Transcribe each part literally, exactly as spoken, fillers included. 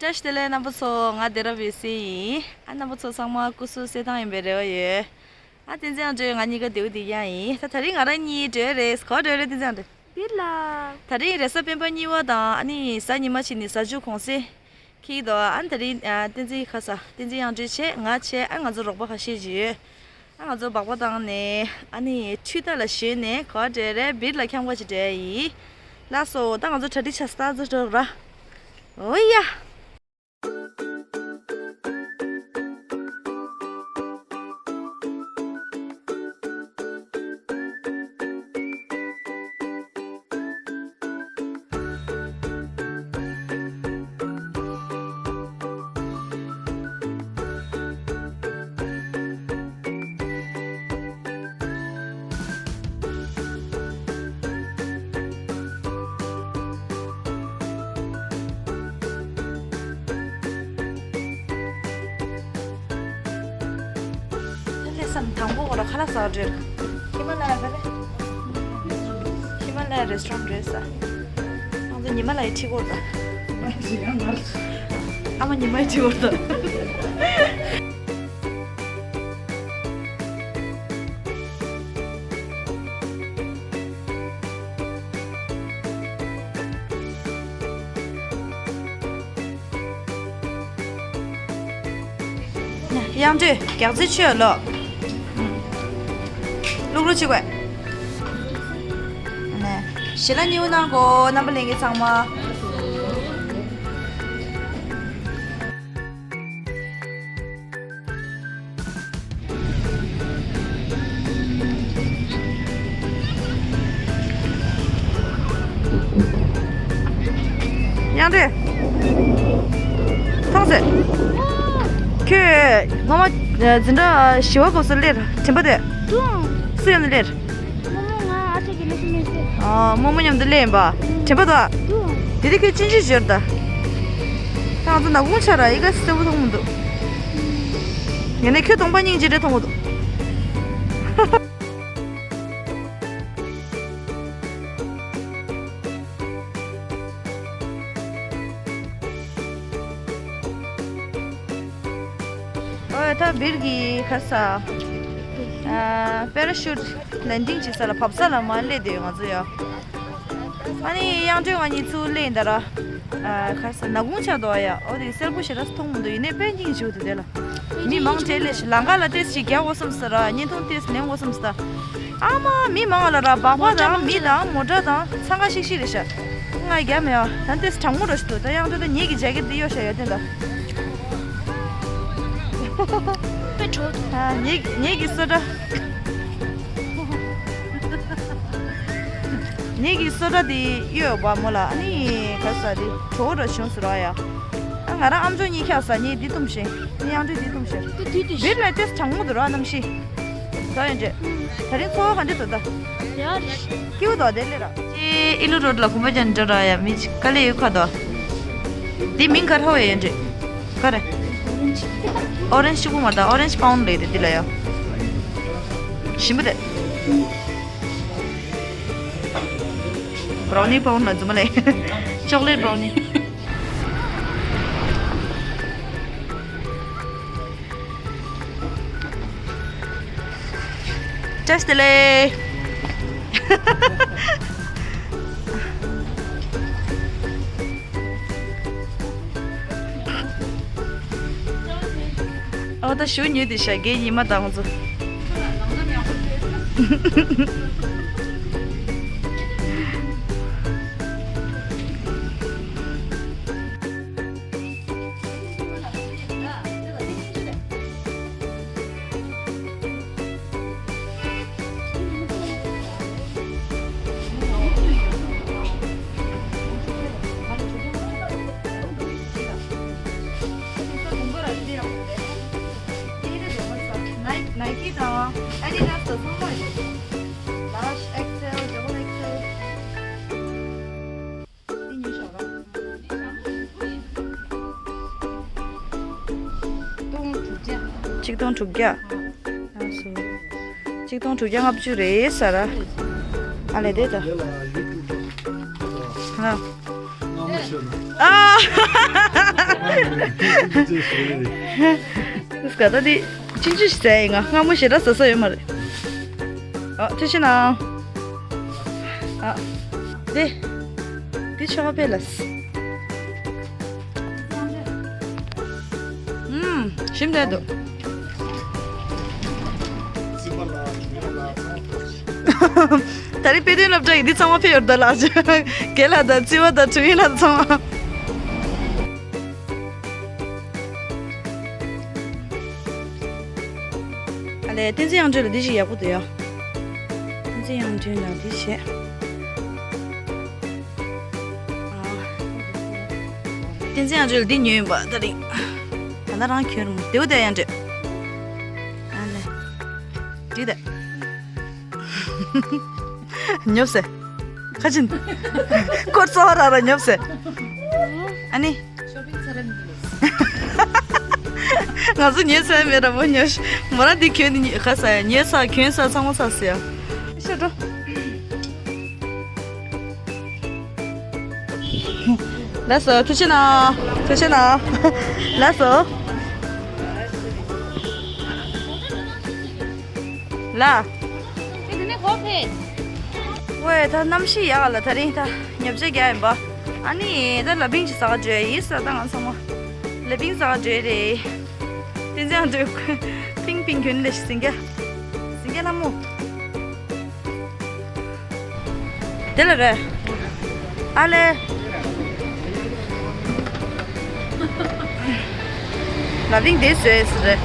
བཀྲ་ཤིས་བདེ་ལེགས་རྣམ་པ་ཚོ། ང་སྡེ་ར་བི་སི་ཡིན། ཨ། རྣམ་པ་ཚོ་ཚང་མ་སྐུ་གཟུགས་གསལ་ཐང་ཡིན་པའི་རེ་བ་ཡོད། ཨ། བསྟན་འཛིན་དབྱངས་སྒྲོན་ང་གཉིས་ཀ་བདེ་པོ་བདེ་རྐྱང་ཡིན། ད་ད་རིང་ང་རང་གཉིས་འགྲོ་ཡ་རེད། ག་པར་འགྲོ་ཡ་རེད་བསྟན་འཛིན་དབྱངས་སྒྲོན། འདི་ལ། ད་རིང་རེས་གཟའ་སྤེན་པ་གཉིས་པ་དང་ཨ་ནི་གཟའ་ཉི་མ་ཕྱིན་ནས་གཟའ་མཇུག་གུང་སེང་འཁེལ་གྱི་འདུག་ཨ་ནི་ད་རིང་ཨ་བསྟན་འཛིན་ཁ་ས་བསྟན་འཛིན་དབྱངས་སྒྲོན་བྱས། ང་བྱས། ཨ་ང་ཚོ་རོགས་པ་ཁ་ཤས་ཅིག་ཡོད། ཨ་ང་ཚོ་སྦག་སྦག་བཏང་ནས་ཨ་ནི་འཕྲུལ་རྟ་ལ་ཞོན་ནས་ག་པར་འགྲོ་ཡ་རེད། སྦིར་ལ་འཁྱམ་ག་ཅིག་འགྲོ་ཡ་ཡིན། ལགས་སོ། ད་ང་ཚོ་གྲ་སྒྲིག་བྱས་སྟབས་ཚོ་འགྲོ་ར། འོ་ཡ། ལྷ་ས་དང་པོ་ཁོ་ར་ཁ་ལག་ཟ་བར་འགྲོ། ཧི་མ་ལ་ཡ་ག་རེ། ཧི་མ་ལ་ཡ་རེ་སི་ཊོ་རན་ཊི་རེད་ས། ང་ཚོ་ཉི་མ་ལ་ཡི་ཁྲིད་དགོས་ད། ཨ་མ་ཉི་མ་ཡི་ཁྲིད་དགོས་ད། དབྱངས་སྒྲོན་རྒྱགས་ཚད་ཆོད་ལོ། ལུག་རུ་ཆི་དགོས། ཞལ་ལག་མཉེས་པོ་གནང་གོ་རྣམ་པ་ལྷན་རྒྱས་ཚང་མ། དབྱངས་སྒྲོན། མཐོང་ཟེར། ཁྱོད་སྔོན་མ་འཛིན་གྲྭ་བཞི་པ་སྐབས་སུ་སླེབས་དྲན་པ་དེ། སུ་ཡང་ནས་སླེབས། རྨོ་མོ་ང་ཨ་ཅག་གི་ལས་སུ་མེད་ཟེར། ཨ། རྨོ་མོ་མཉམ་དུ་སླེབས་ཡིན་པ། དྲན་པ་འདུག་དེ་དུས་ཁྱོད་ཅི་འདྲ་བྱས་ད། ད་ང་ཚོ་ནག་ཁུང་ཆགས་ར་ཡི་ག་གསལ་པོ་མཐོང་མི་འདུག་ཡིན་ནའི་ཁྱོད་གདོང་པ་སྙིང་རྗེ་འདྲ་མཐོང་གི་འདུག་ཨོ་ད་སྦིར་གྱི་ག་རེ་ཟ། ཨ། པེ་ར་ཤུཊ་ལེན་ཌིང་བྱེད་ས་ལ་བབས་ས་ལ་མར་སླེབས་བསྡད་ཡོད་ང་ཚོ་ཡ། ཨ་ནི་དབྱངས་སྒྲོན་ང་གཉིས་ཚུར་སླེབས་ཡིན་ད་ར། ཨ། ག་རེ་ཟ། ནག་ཁུང་ཆགས་འདུག་ཨ་ཡ། ཨོ་དེ་གསལ་པོ་ཞེ་དྲག་མཐོང་མི་འདུག་ཡིན་ནའི་དཔེ་སྙིང་རྗེ་པོ་འདུག་དེ་ལ། མི་མང་དྲགས་ལས་ཤིག་ལམ་ཁ་ལ་ཏོག་ཙམ་ཅིག་རྒྱག་དགོས་བསམ་སོང་ར། བརྙན་ཐུང་ཏོག་ཙམ་ལེན་དགོས་བསམ་སོང་ད། ཨ་མ་མི་མང་ལ་ར་སྦག་སྦག་དང་མི་དང་མོ་ཊ་དང་འཚང་ཁ་ཤིག་ཤིག་རེད་ཤག་ང་རྒྱག་མེད་ཨ། ད་ཏོག་ཙམ་གྲང་མོ་འདྲ་ཞིག་འདུག་ད་དབྱངས་སྒྲོན་ད་ངེད་ཀྱི་ཇེ་ཀེཊ་འདི་གཡོག་ཤག་ཡ་བསྟན་ད། དཔེ་དྲོ་འདུག་ཨ། ངེད་ངེད་ཀྱི་སོ་ཊ། ངེད་ཀྱི་སོ་ཊ་འདི་གཡོག་པ་མོ་ལ་ཨ་ནི་ག་རེ་ཟ་འདི་དྲོ་པོ་འདྲ་བྱུང་སོང་ར་ཡ། ཨ། ང་རང་ཨམ་ཅོག་གཉིས་འཁྱག་ས་ངས་འདི་བཏུམས་ཤིང་། ངས་དབྱངས་སྒྲོན་འདི་བཏུམས་ཤིང་། དེ་དུས་དེ་སྦིར་ལ་ཏོག་ཙམ་གྲང་མོ་འདུག་ར་གནམ་གཤིས། ད་ཡོད་འདྲ། ད་རིང་ཚོར་བ་ག་འདྲ་འདུག་ད། ཡ། སྐྱིད་པོ་འདུག་དེ་སླེབས་ར། ཅེ་ཨི་ལུ་རོཌ་ལ་གོམ་པ་རྒྱག་ནས་འགྲོ་ར་ཡ། མི་གཅིག་དཀའ་ལས་ཡོད་ཁ་འདུག་འདི་མིང་ག་རེ་ཧ་གོ་ཡ་ཡོད་འདྲ། ག་རེ། ཨོ་རེན་ཇི་གཅིག་པུ་མ་རེད་ད། ཨོ་རེན་ཇི་པའུན་ཌི་ལབ་ཡོད་དེ་འདི་ལ་ཡ། ཞིམ་པོ་རེད། བྷ་རའུ་ནི་པའུན་ཌི་ལབ་རྫུན་མ་ལབ། ཅོག་ལེཊ་བྷ་རའུ་ནི། བཀྲ་ཤིས་བདེ་ལེགས། ཨོ་ད་གཞུག་ཉོས་དེ་ཤ་རྒྱལ་ཉི་མ་དང་ཚོ། Nike དང་Adidas དང་ཚང་མ་ཡོད། Large X L, double X L། འདི་ཉོས་ཤག་ར། སྟོང་དྲུག་བརྒྱ། ཆིག་སྟོང་དྲུག་བརྒྱ། ཨ་སོ། ཆིག་སྟོང་དྲུག་བརྒྱ་ལྔ་བཅུ་རེད་ཟེར་ར། ཨ་ལས་དེ་ད། ཨ། སྐད་ད་འདི་ཅི་ཅི་ཟེར་ཡིན། ང་སྔ་མོ་ཞེ་དྲག་ཟ་ས་ཡོད་མ་རེད། ཨ་ཐུགས་རྗེ་གནང་། ཨ་འདི་འདི་ཆོག་པས་ལ། ཨུམ། ཞིམ་རེད་འདུག་ད་རེས་དཔེ་སྟོན་སློབ་གྲྭ་ཡི་འདི་ཚང་མ་ཕེབས་ཡོད་ད་ལགས། རྒན་ལགས་དང་རྩིས་པ་དང་དྲུང་ཡིག་ལགས་ཚང་མ། ཨ་ལས་བསྟན་འཛིན་དབྱངས་སྒྲོན་ལ་འདི་ཞིག་ཡག་པོ་འདུག་ཡ། བསྟན་འཛིན་དབྱངས་སྒྲོན་ལ་འདི་བྱས། བསྟན་འཛིན་དབྱངས་སྒྲོན་ལ་འདི་ཉོས་ཡིན་པ་ད་རིང་། ད་ལྟ་རང་གྱོན་རུང་བདེ་བོ་བསྡད་དབྱངས་སྒྲོན། ཨ་ལས། འགྲིག་ད། ཉོབ་སེ། ཁ་ཆེན། སྐོར་ཚོ་ར་ར་ཉོབ་སེ། ཨ་ནི། ང་ཚོ་ཉོས་ཚར་མེད་ར་མོ་ཉོས། མོ་ར་འདི་གྱོན་ནི་ཁ་ས་ཡ་ཉོས་ས་གྱོན་ས་ཚང་མ་ཚར་སེ་ཡ། ཤོ་འགྲོ། ལགས་སོ། ཐུགས་རྗེ་གནང་། ཐུགས་རྗེ་གནང་། ལགས་སོ། ལ། ཝེ་ད་གནམ་གཤིས་ཡག་ལ་ད་རིང་ད་ཉོ་ཆ་རྒྱག་ཡིན་པ། ཨ་ནི་ད་ལ་ཕིང་ཅིག་ཟ་ག་འགྲོ་ཡིན་ས། ད་ང་ཚང་མ་ལ་ཕིང་ཟ་ག་འགྲོ་རེད། དེ་ཚང་འགྲོ། ཕིང་ཕིང་གྱོན་ལེ་ཟིང་ག་ཟིང་ག་ལ་མོ། དེ་ལ་རེད། ཨ་ལེ། ལ་ཕིང་དེ་བཟོས་ཟེར་རེད།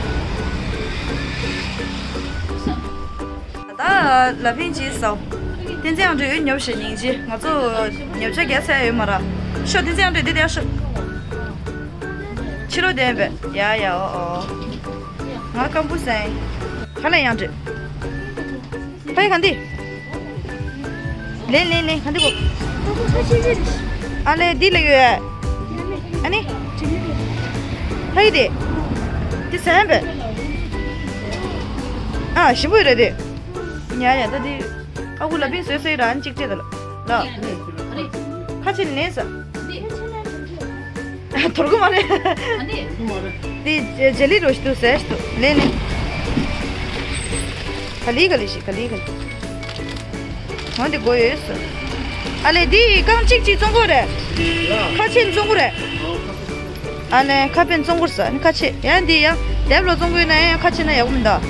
ད་ལ་ཕིང་ཅིག་ཟ། བསྟན་འཛིན་ཨང་སྒྲོན་ཡོད་ཉོབ་ཞེས་སྙིང་རྗེ། ང་ཚོ་ཉོ་ཆ་རྒྱག་ཚར་ཡོད་མ་ར། ཤོག་བསྟན་འཛིན་ཨང་སྒྲོན་འདི་དེ་ཤོག་ཕྱི་ལོགས་བསྡད་པས། ཡ་ཡ་ཨོ་ཨོ། ང་སྐམ་པོ་ཟེར། ག་ལ་ཡང་འདྲི། ཕ་ཡི་ག་འདི། ལེན་ལེན་ལེན་ག་འདི་གོ། ཨ་ལེ་འདི་ལ་ཡོད། ཨ་ནི། ཕ་ཡི་དེ། འདི་ཟེར་པས། ཨ་ཞིམ་པོ་ཡོད་རེད་དེ། ཡ་ཡ་ད་འདི། ཨ་ཁུ་ལ་པིན་བཟོས་བཟོས་ར་ཨ་ནི་གཅིག་སྤྲད་ད་ལ། ལ། ཁ་ཆེ་ནས་ཟ། དོར་གི་མ་རེད། འདི་ཇེ་ལི་རོ་ཞིག་འདུག་ཟས་ཞིག་འདུག་ལེན་ནི། ག་ལི་ག་ལི་ཞིག་ག་ལི་ག་ལི། འོ་འདི་དགོས་ཡོད་ཟེར། ཨ་ལེ་འདི་རྐང་གཅིག་གཅིག་བཙོང་དགོས་རེད། ཁ་ཆེ་ནི་བཙོང་དགོས་རེད། ཨ་ལེ་ཁ་པན་བཙོང་དགོས་ཟེར་ནི་ཁ་ཆེ་ཡང་འདི་ཡང་དེབ་ལོ་བཙོང་དགོས་ན་ཡང་ཁ་ཆེ་ན་ཡག་པོ་མི་འདུག་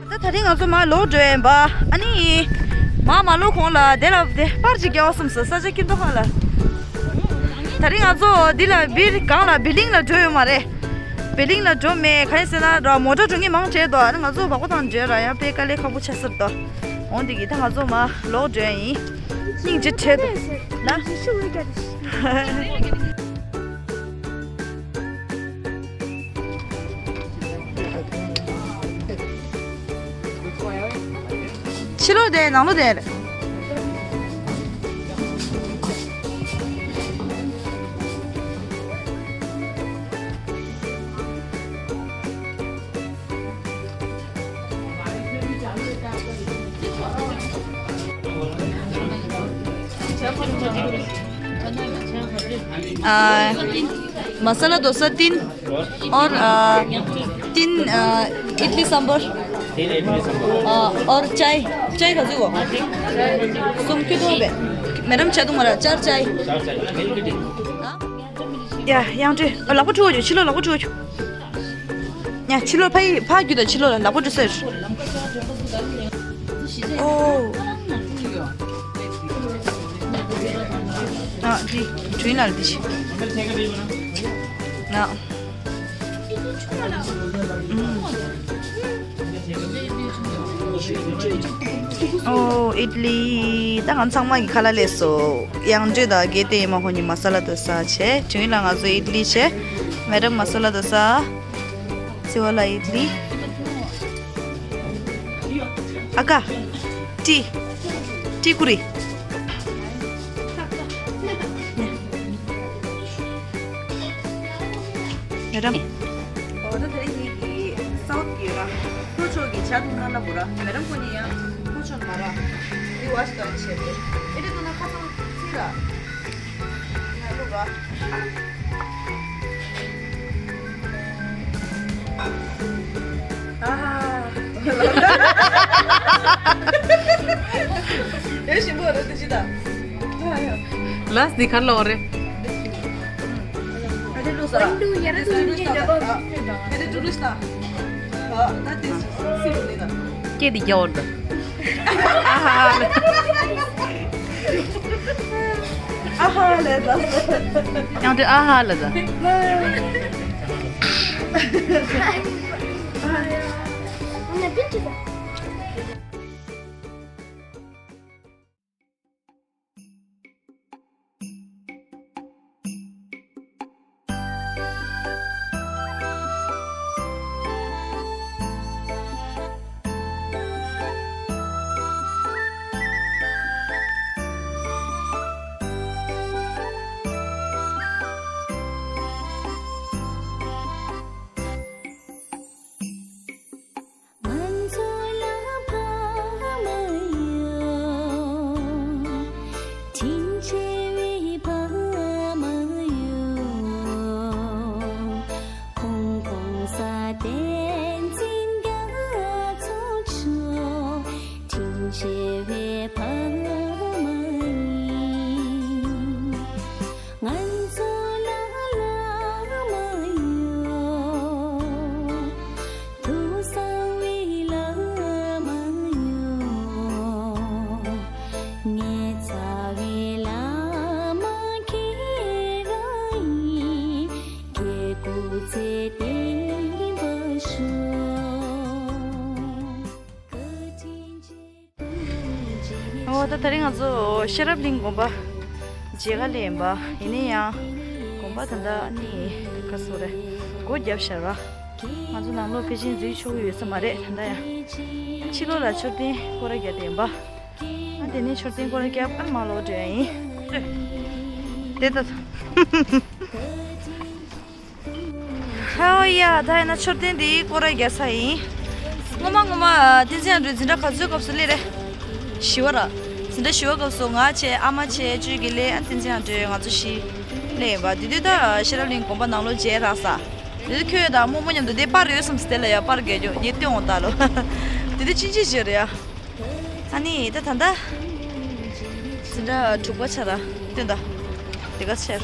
ད་ད་རིང་ང་ཚོ་མར་ལོག་འགྲོ་ཡིན་པ། ཨ་ནི། མར་མ་ལོག་གོང་ལ་དེ་ལ་དེ་པར་ཅིག་རྒྱག་བསམ་སོང་ས་ཆ་ཁྱིམ་ཐོག་ཁག་ལ། ད་རིང་ང་ཚོ་འདི་ལ་བིར་གང་ལ་བི་ལིང་ལ་འགྲོ་ཡོད་མ་རེད། བི་ལིང་ལ་འགྲོ་མེད་ག་ཡིན་ཟེར་ན་ར་མོ་ཊ་འགྲོ་མཁན་མང་དྲགས་འདུག་ཨ་ནི་ང་ཚོ་བག་པ་དང་འགྲོ་ར་ཡང་དཔེ་དཀའ་ལས་ཁག་པོ་ཆགས་སོང་འདུག་འོང་འདི་གི་ད་ང་ཚོ་མར་ལོག་འགྲོ་ཡིན། སྙིང་རྗེ་བྲལ་འདུག་ལ། ཕྱི་ལོགས་དེ་ནང་ལོགས་དེ་རེད། आ, मसाला डोसा तीन और, आ, तीन, आ, इडली सांभर। तीन इडली सांभर। आ, और चाय, चाय खाजू को। सुम क्यों दो बे? मैडम, चाय तुम्हारा, चार चाय। चार चाय। Milk tea. हाँ? या, यहाँ पे, लगभग ठो हो जाओ, छिलो, लगभग ठो हो जाओ। ཡ་ཕྱི་ལོགས་ཕ་ཡི་ཕ་རྒྱུད་དང་ཕྱི་ལོགས་ལ་ལག་པ་འགྲོ་ཟེར། ཨོ། ཨ་འདི་དྲུང་ལ་འདི་ཞིག་ཨ། ཨོ་ཨིད་ལི། ད་ང་ཚང་མ་གི་ཁ་ལག་ལས་སོ། ཡང་འདྲེ་དང་དགེ་ལྡན་ཡིན་མ་ཁོ་གཉིས་མ་ས་ལ་དོ་ས་བྱས། དྲུང་ལ་ང་ཚོ་ཨིད་ལི་བྱས། མེ་ཌམ་མ་ས་ལ་དོ་ས། སི་ཝ་ལ་ཨིད་ལི། ཨ་ཀ་ཏི། ཏི་ཀུ་རི། མེ་ཌམ། ཨོ་ད་དེ་རིང་ངེད་ཀྱི་སའུཐ་གི་ར་ལྷོ་ཕྱོགས་ཀྱི་ ཇ་འཐུང་ན་ན་བུ་ར། མེ་རམ་ཁོ་ནི་ཡང་ཁོ་ཆོད་མ་ར། འདི་བ་ཞིག་ཏུ་ཆེ་བས། ཨེ་འདྲ་འཐུང་ན་ཁ་ཚང་ཚིག་ར། ན་ལུག་ར། ཨ་ཧ། ཨེ་ཞིམ་པོ་རེད་འདི་ཅི་ད། ཨ་ཡ། ལས་འདི་གར་ལོག་རེད། སྐད་དེ་རྒྱག་འོར་ད། ཨ་ཧ་ཧ་ལེ། ཨ་ཧ་ལེ་ད། ཡང་དེ་ཨ་ཧ་ལེ་ད། ང་ཚོ་ལ་ཕ་མ་ཡོད། དྲིན་ཆེ་བའི་ཕ་མ་ཡོད། ཧོང་ཀོང་ས་བསྟན་འཛིན་རྒྱ་མཚོ་མཆོག་དྲིན་ཆེ་བའི་ཕ་མ་ཡིན། ང་ཚོ་ལ་བླ་མ་ཡོད། ཐུགས་གསང་བའི་བླ་མ་ཡོད། ངའི་རྩ་བའི་བླ་མ་ཁྱེད་རང་ཡིན། སྐྱེ་དགུ་ཚེ་བརྟན་པར་ཤོག་འོ་ད་དེ་རིང་ང་ཚོ་ཤེས་རབ་གླིང་དགོན་པ་མཇལ་ག་སླེབས་ཡིན་པ། ཡིན་ན་ཡང་དགོན་པ་ད་ལྟ་ནི་ག་སོ་རེད། སྒོ་བརྒྱབ་ཤག་ར། ང་ཚོ་ནང་ལོགས་ཕལ་ཆེར་འཛུལ་ཆོག་གི་ཡོད་ས་མ་རེད་ད་ལྟ་ཡང་། ཕྱི་ལོགས་ལ་མཆོད་རྟེན་སྐོར་ར་རྒྱག་བསྡད་ཡིན་པ། ཨ་དེ་ནས་མཆོད་རྟེན་སྐོར་ར་རྒྱག་ཨ་མ་ལོག་འགྲོ་ཡ་ཡིན། དེ་ད། ཧོ་ཡ། ད་ཡིན་ན་མཆོད་རྟེན་འདི་སྐོར་ར་རྒྱག་ས་ཡིན། སྔོན་མ་སྔོན་མ་བསྟན་འཛིན་ཨ་འགྲོས་འཛིན་གྲྭ་ག་ཚོད་སྐབས་སུ་སླེབས་རེད། བཞི་པ་ར། འཛིན་གྲྭ་བཞི་པ་སྐབས་སུ་ང་བྱས་ཨ་མ་བྱས་ཅོས་ཀྱི་སླེབས། ཨ་བསྟན་འཛིན་ཨ་འགྲོས་ང་ཚོ་བཞི་སླེབས་ཡིན་པ། དེ་དུས་ད་ཤེས་རབ་གླིང་དགོན་པ་ནང་ལོགས་མཇལ་རག་ས། དེ་དུས་ཁྱོད་དང་རྨོ་མོ་མཉམ་དུ་དེ་པར་ཡོད་བསམ་སྟེ་ལ་ཡ་པར་རྒྱག་རྒྱུ་ངས་སྟོན་འོང་ད་ལོ། དེ་དུས་ཅི་ཅི་བྱས་རེད་ཡ། ཨ་ནི་ད་ད་ལྟ་འཛིན་གྲྭ་དྲུག་པ་ཆ་ར་སྟོན་ད། དེ་ག་ཆེར།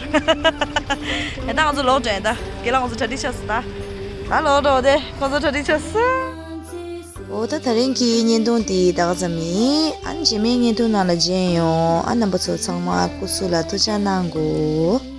ཡ་ད་ང་ཚོ་ལོག་འགྲོ་ཡ་ད། རྒན་ལགས་ང་ཚོ་གྲ་སྒྲིག་ཆགས་སོང་ད། ད་ལོག་འགྲོ་དེ་ཁོ་ཚོ་གྲ་སྒྲིག་ཆགས་སོང་། འོ་ད་དེ་རིང་གི་བརྙན་ཐུང་འདི་ད་ག་ཙམ་ཡིན། ཨ་ནི་རྗེས་མའི་བརྙན་ཐུང་ནང་ལ་མཇལ་ཡོང་། ཨ་རྣམ་པ་ཚོ་ཚང་མ་སྐུ་གཟུགས་ལ་ཐུགས་ཅག་གནང་དགོས།